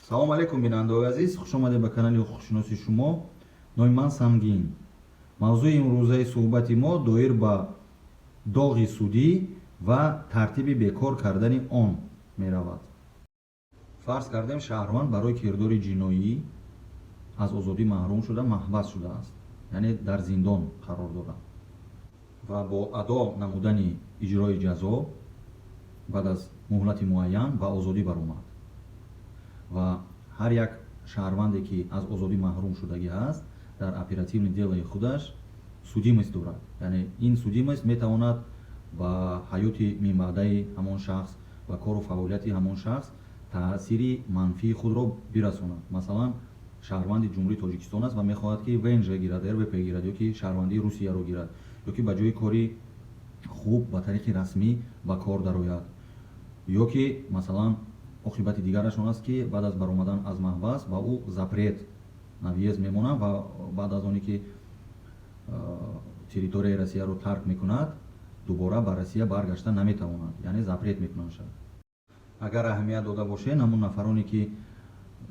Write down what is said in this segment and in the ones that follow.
Салом алейкум, бинандаҳои азиз, хушомадед ба канали ҳуқуқшиноси шумо. Номи ман Сангин. Мавзӯи имрӯзаи суҳбати мо доир ба доғи судӣ ва тартиби бекор кардани он меравад. Фарз кардем, шаҳрванд барои кирдори ҷиноӣ аз озодӣ маҳрум шуда, маҳбас шудааст, яъне дар зиндон қарор дорад ва бо адо намудани иҷрои ҷазо баъд аз муҳлати муайян ба озодӣ баромад. Ва ҳар як шаҳрванде, ки аз озодӣ маҳрум шудагӣ ҳаст, дар оперативный дело и худаш судимость дорад, яъне ин судимость метавонад ба ҳаёти минбаъдаи ҳамон шахс ва кору фаъолияти ҳамон шахс таъсири манфии худро бирасонад. Масалан, шаҳрванди Ҷумҳурии Тоҷикистон аст ва мехоҳад, ки ВНЖ гирад, РВП гирад ё ки шаҳрвандии Русияро гирад, ё ки ба ҷои кори хуб ба тариқи расмӣ ба кор дарояд, ё ки, масалан, оқибати дигараш он аст, ки баъд аз баромадан аз маҳбас ба ӯ запрет на въезд мемонад ва баъд аз оне ки территорияи Россияро тарк мекунад, дубора ба Россия баргашта наметавонад, яъне запрет мекунанд шад. Агар аҳамият дода бошед, ҳамон нафароне, ки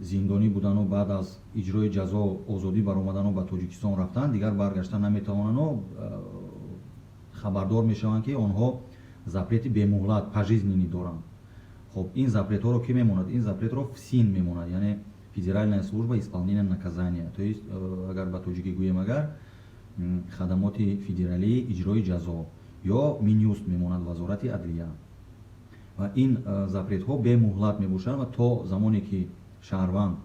зиндонӣ будану баъд аз иҷрои ҷазо озодӣ баромадану ба Тоҷикистон рафтанд, дигар баргашта наметавонану хабардор мешаванд, ки онҳо запрет и бемуҳлат, пожизненный доранд. Хоб, ин запрет ҳоро кӣ мемонад? Ин запрет ро ФСИН мемонад, яъне Федеральная служба исполнения наказания, то есть, агар ба тоҷикӣ гӯем, агар Хадамоти федералии иҷрои ҷазо ё Минюст мемонад, Вазорати адлия. Ва ин запрет ҳо бемуҳлат мебошанд ва то замоне ки шаҳрванд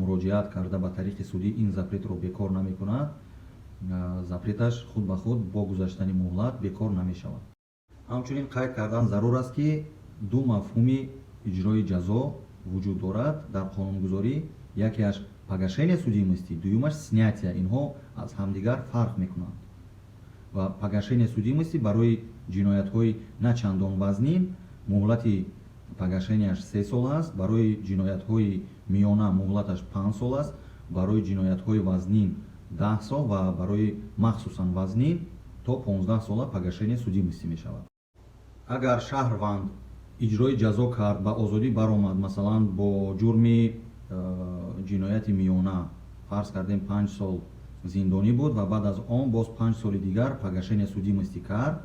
муроҷиат карда, ба тариқи судӣ ин запрет ро бекор намекунад, запрет аш худ ба худ бо гузаштани муҳлат бекор намешавад. Ҳамчунин қайд кардан зарур аст, ки ду мафҳуми иҷрои ҷазо вуҷуд дорад дар қонунгузорӣ: якеаш погашение судимости, дуюмаш снятие. Инҳо аз ҳамдигар фарқ мекунанд. Ва погашение судимости барои ҷиноятҳои на чандон вазнин муҳлати погашение аш 3 сол аст, барои ҷиноятҳои миёна муҳлаташ 5 сол аст, барои ҷиноятҳои вазнин 10 сол ва барои махсусан вазнин то 15 сола погашение судимости мешавад. Агар шаҳрванд иҷрои ҷазо кард, ба озодӣ баромад, масалан, бо ҷурми ҷинояти миёна, фарз кардем, 5 сол зиндонӣ буд ва баъд аз он боз 5 соли дигар погашение судимости кард,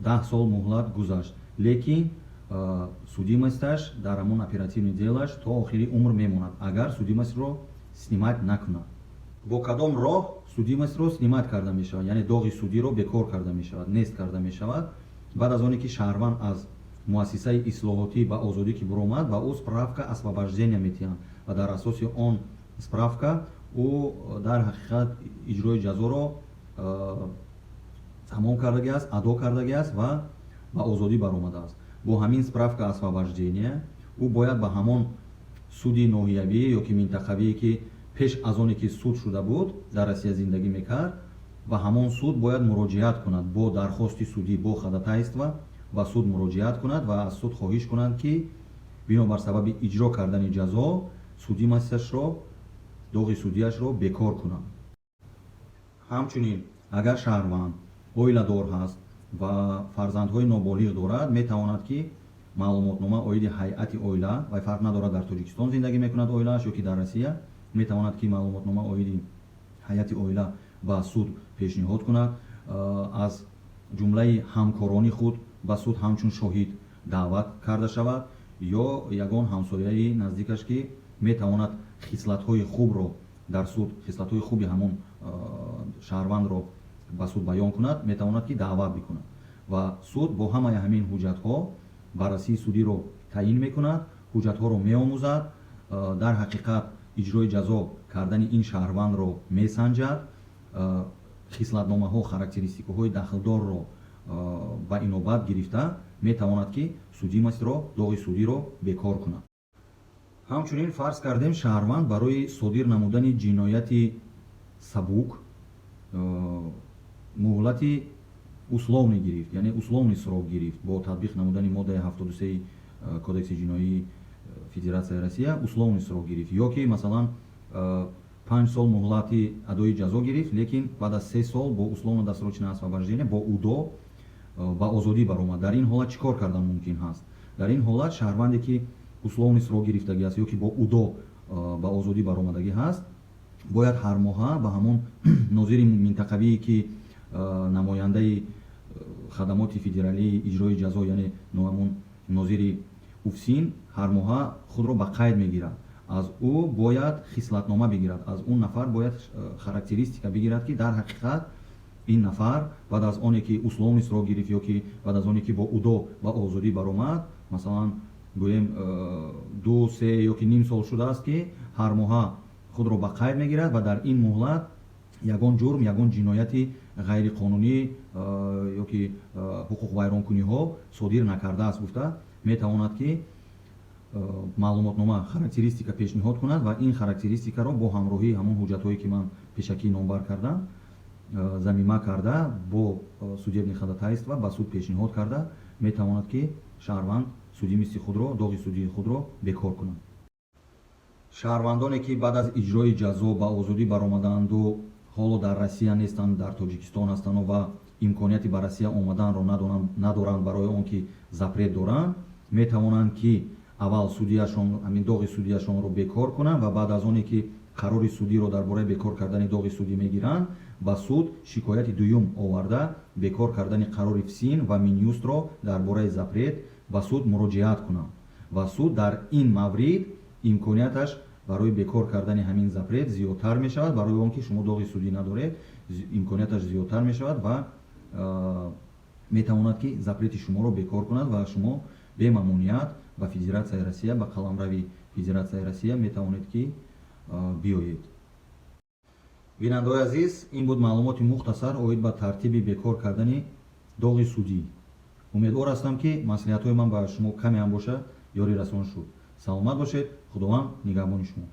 10 сол муҳлат гузашт, лекин судимость аш дар ҳамон оперативный дело аш то охири умр мемонад, агар судимость ро снимать накунад. Бо кадом роҳ судимость ро снимать карда мешавад, яъне доғи судиро бекор карда мешавад, нест карда мешавад? Баъд аз оне ки шаҳрванд аз муассисаи ислоҳотӣ ба озодӣ ки буромад, ба ӯ справка освобождения метиҳанд ва дар асоси он справка ӯ дар ҳақиқат иҷрои ҷазоро тамом кардагиаст, адо кардагиаст ва ба озодӣ баромадааст. Бо ҳамин справка освобождения ӯ бояд ба ҳамон суди ноҳиявӣ ё ки минтақавие, ки пеш аз оне ки суд шуда буд, дар Россия зиндагӣ мекард, ба ҳамон суд бояд муроҷиат кунад бо дархости судӣ, бо ходатайство ба суд муроҷиат кунад ва аз суд хоҳиш кунад, ки бинобар сабаби иҷро кардани ҷазо судимость ашро, доғи судиашро бекор кунад. Ҳамчунин, агар шаҳрванд оиладор ҳаст ва фарзандҳои ноболиғ дорад, метавонад, ки маълумотнома оиди ҳайати оила, вай фарқ надорад, дар Тоҷикистон зиндагӣ мекунад оилааш ё ки дар Россия, метавонад, ки маълумотнома оиди ҳайати оила ба суд пешниҳод кунад, аз ҷумлаи ҳамкорони худ ба суд ҳамчун шоҳид даъват карда шавад ё ягон ҳамсояи наздикаш, ки метавонад хислатҳои хубро дар суд, хислатҳои хуби ҳамон шаҳрвандро ба суд баён кунад, метавонад, ки даъват бикунад. Ва суд бо ҳамаи ҳамин ҳуҷҷатҳо баррасии судиро таъин мекунад, ҳуҷҷатҳоро меомӯзад, дар ҳақиқат иҷрои ҷазо кардани ин шаҳрвандро месанҷад, хислатномаҳо, характеристикаҳои дахлдорро ба инобат гирифта, метавонад, ки судимость ро, доғи судиро бекор кунад. Ҳамчунин, фарз кардем, шаҳрванд барои содир намудани ҷинояти сабук муҳлати условный гирифт, яъне условный срок гирифт, бо татбиқ намудани моддаи 73 Кодекси ҷиноии Федератсияи Россия условный срок гирифт ё ки, масалан, 5 сол муҳлати адои ҷазо гирифт, лекин баъд аз 3 сол бо условно досрочное освобождение, бо УДО ба озодӣ баромад. Дар ин ҳолат чӣ кор кардан мумкин ҳаст? Дар ин ҳолат шаҳрванде, ки условный срок гирифтагӣ аст ё ки бо УДО ба озодӣ баромадагӣ ҳаст, бояд ҳар моҳа ба ҳамон нозири минтақавие, ки намояндаи хадамоти федералии иҷрои ҷазо, яъне ҳамон нозири УФСИН, ҳар моҳа худро ба қайд мегирад, аз ӯ бояд хислатнома бигирад, аз он нафар бояд характеристика бигирад, ки дар ҳақиқат ин нафар баъд аз оне ки условный срок гирифт ё ки баъд аз оне ки бо УДО ба озодӣ баромад, масалан, гӯем, 2, 3 ё ки ним сол шудааст, ки ҳар моҳа худро ба қайд мегирад ва дар ин муҳлат ягон ҷурм, ягон ҷинояти ғайриқонунӣ ё ки ҳуқуқвайронкуниҳо содир накардааст гуфта, метавонад ки маълумотнома, характеристика пешниҳод кунад ва ин характеристикаро бо ҳамроҳии ҳамон ҳуҷҷатҳое, ки ман пешакӣ номбар кардам, замима карда, бо судебный ходатайство ба суд пешниҳод карда метавонад, ки шаҳрванд судимости худро, доғи судии худро бекор кунад. Шаҳрвандоне, ки баъд аз иҷрои ҷазо ба озодӣ баромадаанду ҳоло дар Россия нестанд, дар Тоҷикистон ҳастанду ва имконияти ба Россия омаданро надоранд, барои он ки запрет доранд, метавонанд, ки аввал судияшон, ҳамин доғи судияшонро бекор кунанд ва баъд аз оне ки қарори судиро дар бораи бекор кардани доғи судӣ мегиранд, ба суд шикояти дуюм оварда, бекор кардани қарори ФСИН ва Минюстро дар бораи запрет ба суд муроҷиат кунанд ва суд дар ин маврид имконияташ барои бекор кардани ҳамин запрет зиёдтар мешавад. Барои он ки шумо доғи судӣ надоред, имконияташ зиёдтар мешавад ва метавонад, ки запрети шуморо бекор кунад ва шумо бемамоният ба Федератсияи Россия, ба қаламрави Федератсияи Россия метавонед, ки биёед. Бинандаҳои азиз, ин буд маълумоти мухтасар оид ба тартиби бекор кардани доғи судӣ. Умедвор ҳастам, ки маслиҳатҳои ман ба шумо каме ҳам бошад ёрӣ расон шуд. Саломат бошед, Худованд нигаҳбони шумо.